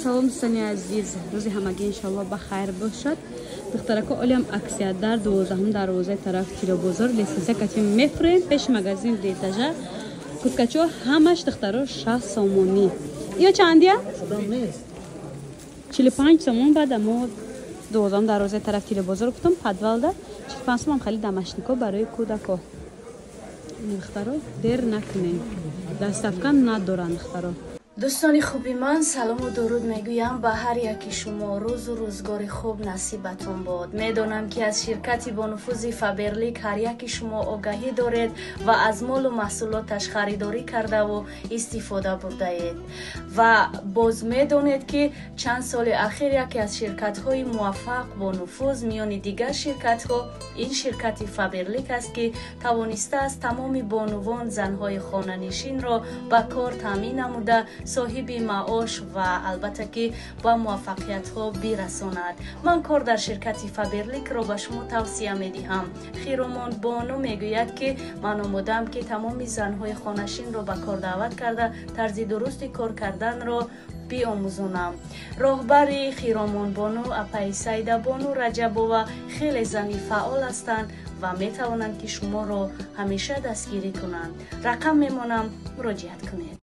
Салом, дӯстони азиз, рӯзи ҳамагӣ иншоалло ба хайр бошад. Духтарако, олиам акция дар 12-ум дарвозаи тараф Тилобозор, лестница кати мефурем, пеши магазин дуэтажа. Курткачо ҳамаш, духтаро, 60 сомонӣ. Ё чандия? 45 сомон. Баъд мо 12-ум дарвозаи тараф Тилобозор гуфтам, подвалда 45 сомон. Хали домашнико барои кӯдако. Духтаро, дер накунем, доставка надоранд, духтаро. Дӯстони хуби ман, салому дуруд мегӯям ба ҳар яки шумо. Рӯзу рӯзгори хуб насибатон бод. Медонам, ки аз ширкати бонуфузи Фаберлик ҳар яки шумо огаҳӣ доред ва аз молу маҳсулоташ харидорӣ кардаву истифода бурдаед. Ва боз медонед, ки чанд соли ахир яке аз ширкатҳои муваффақ, бонуфуз миёни дигар ширкатҳо ин ширкати Фаберлик аст, ки тавонистааст тамоми бонувон, занҳои хонанишинро ба кор таъмин намуда, соҳиби маош ва албатта ки ба муваффақиятҳо бирасонад. Ман кор дар ширкати Фаберликро ба шумо тавсия медиҳам. Хиромон Бону мегӯяд, ки ман омодаам, ки тамоми занҳои хонашинро ба кор даъват карда, тарзи дурусти кор карданро биомӯзонам. Роҳбари Хиромонбону, апаи Саидабону Раҷабова, хеле зани фаъол ҳастанд ва метавонанд, ки шуморо ҳамеша дастгирӣ кунанд. Рақам мемонам, муроҷиат кунед.